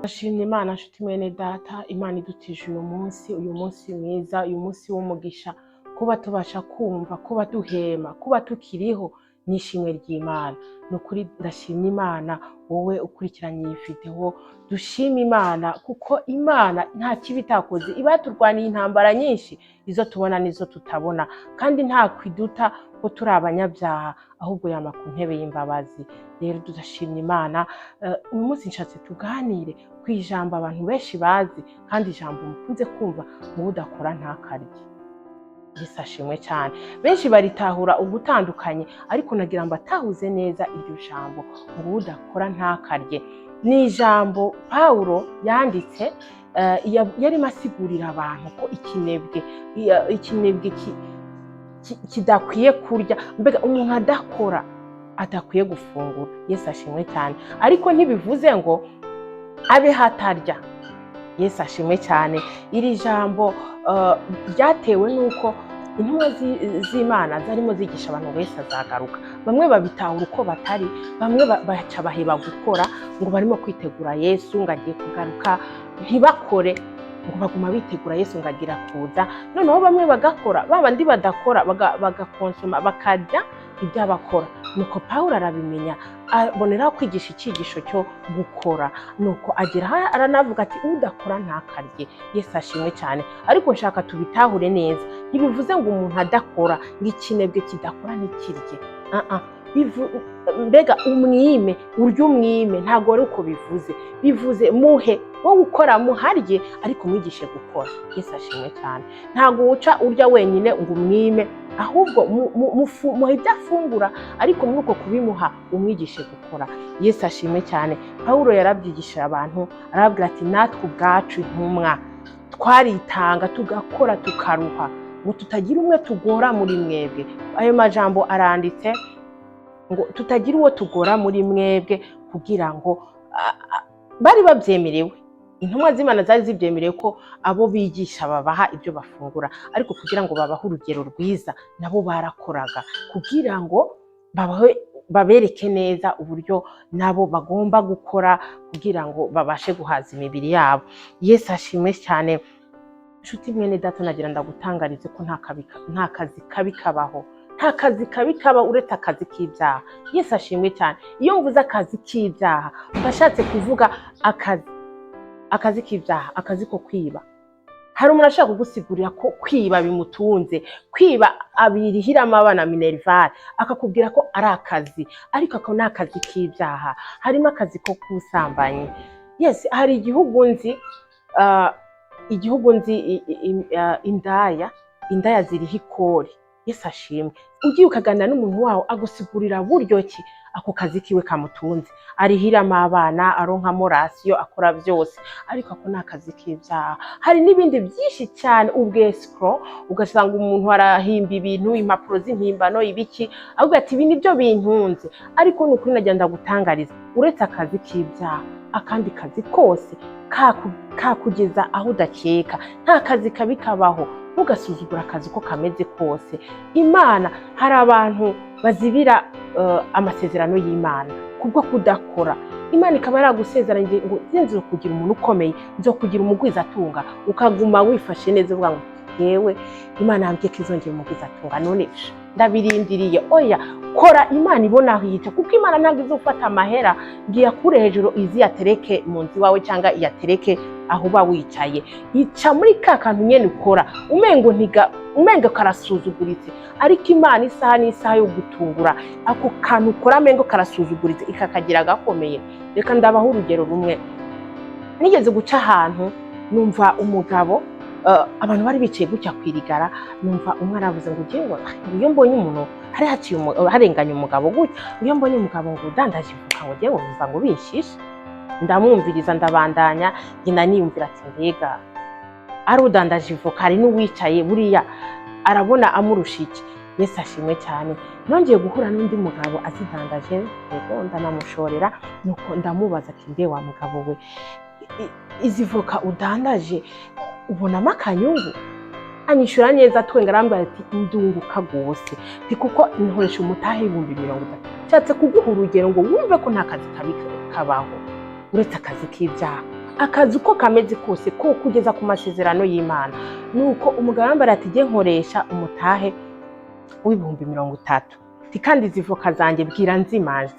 Ndashimye Imana, nshuti mwene data, Imana idutije uyu munsi, uyu munsi mwiza, uyu munsi w'umugisha. Kuba tubasha kumva, kuba duhema, kuba tukiriho ni ishimwe ry'Imana. Ni ukuri ndashimye Imana. Wowe ukurikiranye iyi videwo, dushime Imana kuko Imana nta kibi itakoze. Iba yaturwaniye intambara nyinshi, izo tubona n'izo tutabona, kandi nta kwiduta ko turi abanyabyaha, ahubwo yama ku ntebe y'imbabazi. Rero tudashimye Imana. Uyu munsi nshatse tuganire ku ijambo abantu benshi bazi, kandi ijambo mukunze kumva ngo "Udakora ntakarye." Yesu ashimwe cyane. Benshi baritahura ugutandukanye, ariko nagira ngo atahuze neza iryo jambo ngo "Udakora ntakarye." Ni ijambo Pawulo yanditse, yarimo asigurira abantu ko ikinebwe kidakwiye kurya, mbega umuntu adakora adakwiye gufungura. Yesu ashimwe cyane. Ariko ntibivuze ngo abe hatarya. Yesu ashimwe cyane. Iri jambo ryatewe n'uko intumwa z'Imana zarimo zigisha abantu ngo Yesu azagaruka. Bamwe babitahura uko batari, bamwe baca baheba gukora ngo barimo kwitegura Yesu ngo agiye kugaruka, ntibakore, ngo baguma bitegura Yesu ngo agira kuza. Noneho bamwe bagakora, ba bandi badakora bagakonsoma, bakarya ibyo abakora. Nuko Pawulo arabimenya, aboneraho kwigisha icyigisho cyo gukora. Nuko agera aho aranavuga ati "Udakora ntakarye." Yesu ashimwe cyane. Ariko nshaka tubitahure neza, ntibivuze ngo umuntu adakora, ngo ikinebwe kidakora ntikirye. Ah, ah. Mbega umwime urya umwime, ntabwo ari uko bivuze. Bivuze muhe, wowe ukora muharye, ariko umwigishe gukora. Yesu ashimwe cyane. Ntabwo uca urya wenyine ngo umwime, ahubwo muhe ibyo afungura, ariko muri uko kubimuha umwigishe gukora. Yesu ashimwe cyane. Pawulo yarabyigishije abantu, arababwira ati "Natwe ubwacu intumwa twaritanga, tugakora, tukaruha, ngo tutagira umwe tugora muri mwebwe." Ayo majambo aranditse ngo tutagira uwo tugora muri mwebwe, kugira ngo bari babyemerewe. Intumwa z'Imana zari zibyemerewe ko abo bigisha babaha ibyo bafungura, ariko kugira ngo babahe urugero rwiza, nabo barakoraga kugira ngo babahe, babereke neza uburyo nabo bagomba gukora kugira ngo babashe guhaza imibiri yabo. Yesu ashimwe cyane. Nshuti mwene data, nagira ndagutangarize ko nta kazi kabi kabaho. Nta kazi kabi kaba uretse akazi k'ibyaha. Yesu ashimwe cyane. Iyo mvuze akazi k'ibyaha, mbashatse kuvuga akazi k'ibyaha, akazi ko kwiba. Hari umuntu ashaka kugusigurira ko kwiba bimutunze, kwiba abirihiramo abana minerval, akakubwira ko ari akazi, ariko ako ni akazi k'ibyaha. Harimo akazi ko kubusambanyi. Yes, hari igihugu nzi, igihugu nzi, indaya ziriho ikori. Yesu ashimwe. Ugiye ukaganira n'umuntu wawo, agusigurira buryo ki ako kazi kiwe kamutunze, arihiramo abana, aronkamo ration, akora byose, ariko ako ni akazi k'ibyaha. Hari n'ibindi byinshi cyane, ubwescroc, ugasanga umuntu arahimba ibintu, impapuro z'impimbano, ibiki, avuga ati "Ibi nibyo bintunze." Ariko ni ukuri nagira ndagutangariza, uretse akazi k'ibyaha, akandi kazi kose kakugeza aho udakeka. Nta kazi kabi kabaho. Ntugasuzugure akazi uko kameze kose. Imana, hari abantu bazibira amasezerano y'Imana kubwo kudakora. Imana ikaba yaragusezeranyije ngo "Nzi kugira umuntu ukomeye, nzo kugira umugwizatunga," ukaguma wifashe neza uvuga ngo "Yewe, Imana yambwiye ko izongera umugwizatunga, none ndabirindiriye." Oya, kora, Imana ibona aho yica, kuko Imana ntabwo izofata amahera ngo iyakure hejuru izi yatereke mu nzu iwawe cyangwa iyatereke aho uba wicaye. Ica muri ka kantu nyene ukora, umengo ntiga, umengo karasuzuguritse, ariko Imana isaha n'isaha yo gutungura ako kantu ukora amengo karasuzuguritse, ikakagira gakomeye. Reka ndabaho urugero rumwe. Nigeze guca ahantu, numva umugabo, abantu bari bicaye gutya ku irigara, numva umwe aravuze ngo ugiye ngo iyo mbonye umuntu hari haciye harenganye umugabo gutya, ngo "Iyo mbonye umugabo ngo udandaje ivoka," ngo ugiye ngo numva ngo binshishe. Ndamwumviriza, ndabandanya ngenda niyumvira ati "Mbega ari udandaje ivoka, hari n'uwicaye buriya arabona amurusha iki?" Yesu ashimwe cyane. Nongeye guhura n'undi mugabo azidandaje, yego, ndanamushorera. Nuko ndamubaza ati "Mbe wa mugabo we, izi voka udandaje ubonamo akanyungu?" Anyishura neza twenga, arambwira ati "Ndunguka rwose," ti kuko nkoresha umutahe 30,000. Nshatse kuguha urugero ngo wumve ko nta kazi kabi kabaho uretse akazi k'ibyaha. Akazi uko kameze kose ko kugeza ku masezerano y'Imana. Nuko umugabo yambara ati: "Jye nkoresha umutahe w'30,000." Ati: "Kandi izi voka zanjye bwira nzimaze,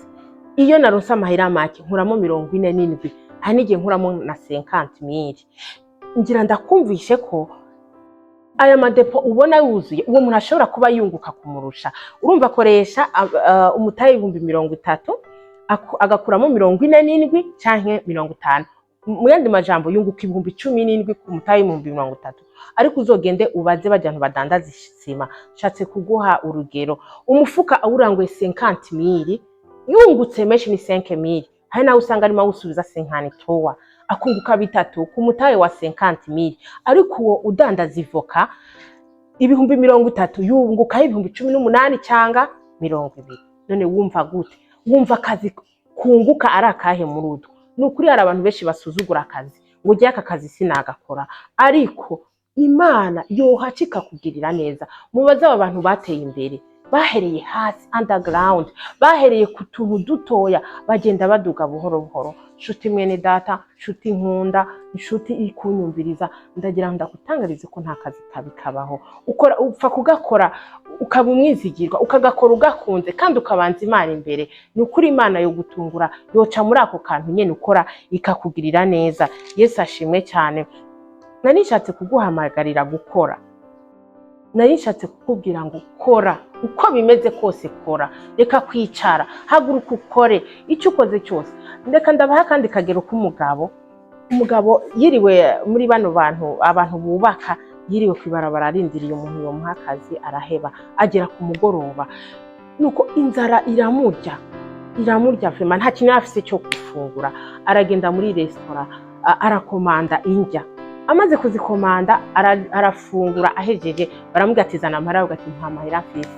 iyo naronse amahera make nkuramo 47, hari n'igihe nkuramo na 50 mille." Ngira ndakumvishe ko aya madepo ubona yuzuye, uwo muntu ashobora kuba yunguka kumurusha. Urumva, akoresha umutahe w'30,000, agakuramo 47 canke 50. Mu yandi majambo, yunguka 17,000 ku mutahe w'30,000. Ariko uzogende ubaze barya bantu badandaza isima. Nshatse kuguha urugero: umufuka awuranguye 50 mille, yungutse menshi ni 5 mille. Hari nawe usanga arimo awusubiza 53, akunguka bitatu ku mutahe wa 50 mille. Ariko uwo udandaza ivoka 30,000 yungukaho 18,000 cyangwa 20. None wumva gute? Wumva akazi kunguka ari akahe muri utwo? Ni ukuri, hari abantu benshi basuzugura akazi, ngo ujye aka kazi sinagakora, ariko Imana yohaca ikakugirira neza. Mubaze aba bantu bateye imbere, bahereye hasi, underground, bahereye ku tuntu dutoya, bagenda baduga buhoro buhoro. Nshuti mwene data, nshuti nkunda, inshuti iri kunyumviriza, ndagira ngo ndagutangarize ko nta kazi kabi kabaho. Ukora upfa kugakora ukaba umwizigirwa, ukagakora ugakunze, kandi ukabanza Imana imbere. Ni ukuri, Imana yo gutungura yoca muri ako kantu nyine ukora ikakugirira neza. Yesu ashimwe cyane. Nari nishatse kuguhamagarira gukora, nari nishatse kukubwira ngo kora uko bimeze kose, kora, reka kwicara, haguruka ukore icyo ukoze cyose. Reka ndabaha akandi kagero k'umugabo. Umugabo yiriwe muri bano bantu, abantu bubaka, yiriwe ku ibarabara arindiriye umuntu yomuha akazi, araheba. Agera ku mugoroba, nuko inzara iramurya, iramurya vraiment, nta kintu yari afise cyo gufungura. Aragenda muri resitora, arakomanda indya. Amaze kuzikomanda, arafungura. Ahejeje, baramubwira ati: "Zana amahera." Aravuga ati: "Nta mahera mfise,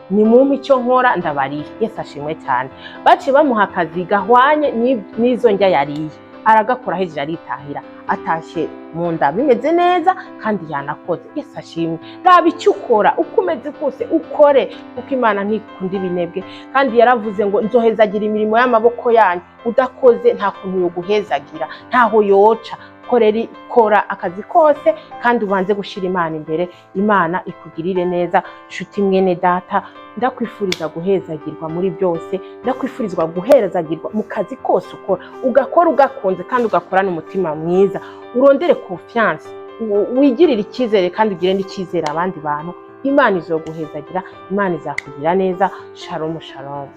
nimumpe icyo nkora ndabariye." Yesu ashimwe cyane. Baciye bamuha akazi gahwanye n'izo ndya yariye, aragakora. Ahejeje aritahira, atashye mu nda bimeze neza kandi yanakoze. Yesu ashimwe. Raba icyo ukora, uko umeze kose ukore, kuko Imana ntikunda ibinebwe, kandi yaravuze ngo: "Nzohezagira imirimo y'amaboko yanyu." Udakoze nta kuntu yoguhezagira, ntaho yoca. Korera, kora akazi kose kandi ubanze gushyira Imana imbere, Imana ikugirire neza. Nshuti mwene data, ndakwifuriza guhezagirwa muri byose, ndakwifurizwa guhezagirwa mu kazi kose ukora, ugakora ugakunze kandi ugakorana umutima mwiza. Urondere confiance, wigirire icyizere kandi ugire n'icyizere abandi bantu. Imana izoguhezagira, Imana izakugira neza. Shalom, shalom.